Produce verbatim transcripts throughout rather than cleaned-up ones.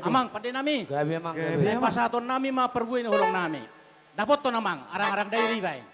Amang, pande nami. Gabe, amang, gabe. Pasahaton nami ma parbue ni holong nami. Dapothon, amang, arang-arang dairi baen.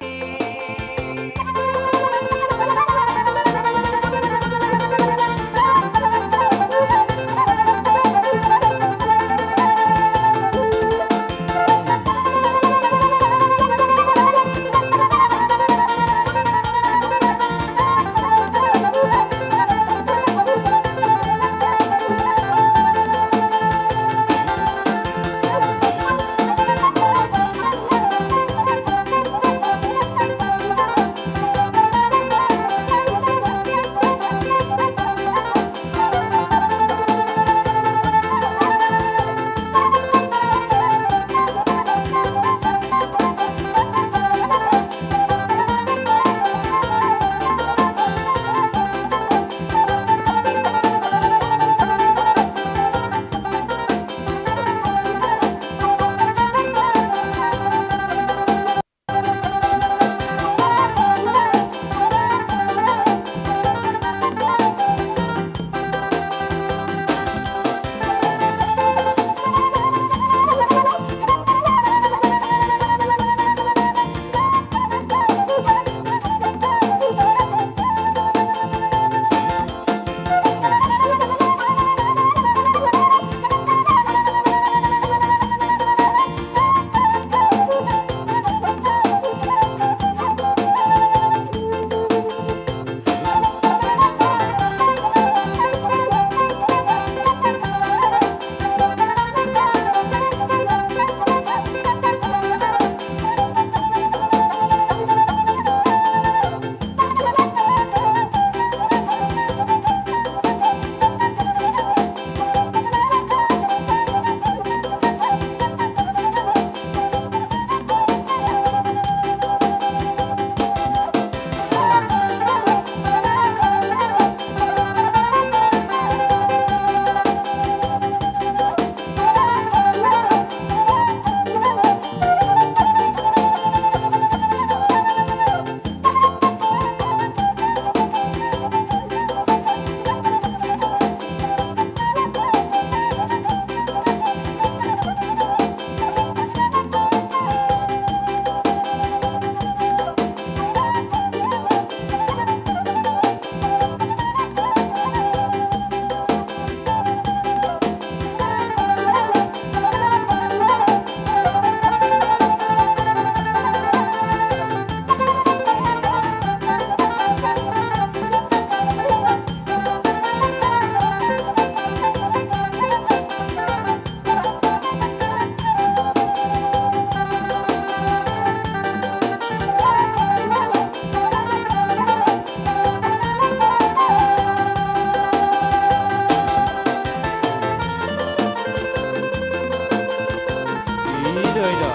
Ida, ida.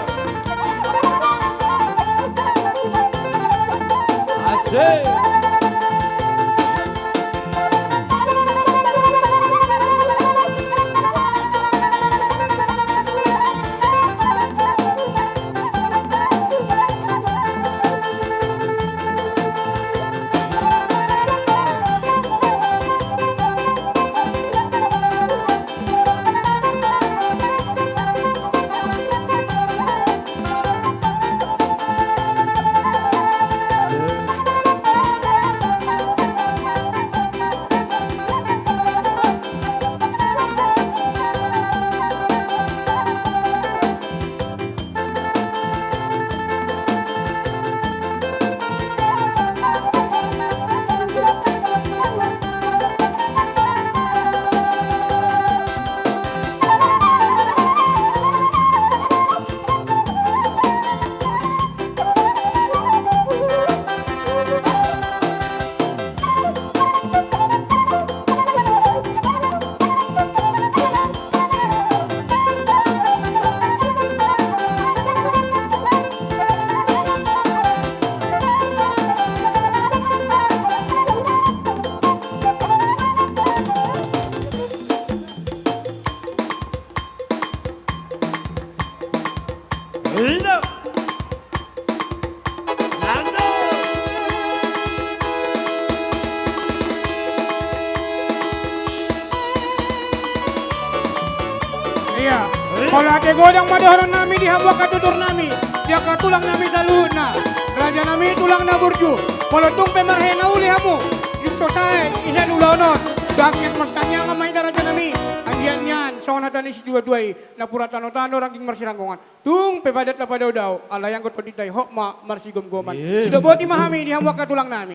Asik. Ia. Molo ate godang ma dohonon nami di hamu angka tutur nami, di angka tulang nami saluhutna. Raja nami tulang na burju. Molo tung pe marhaha na uli hamu, dung so sae di sian ulaon on, tangiang martangiangan ma hita raja nami. Anggiat nian songon hata ni situa-tua i, napuran tano-tano rangging marsiranggongan. Tung pe padat na padaodao, alai anggo tondinta i hot ma marsigomgoman. Sidok boti ma hami di hamu angka tulang nami.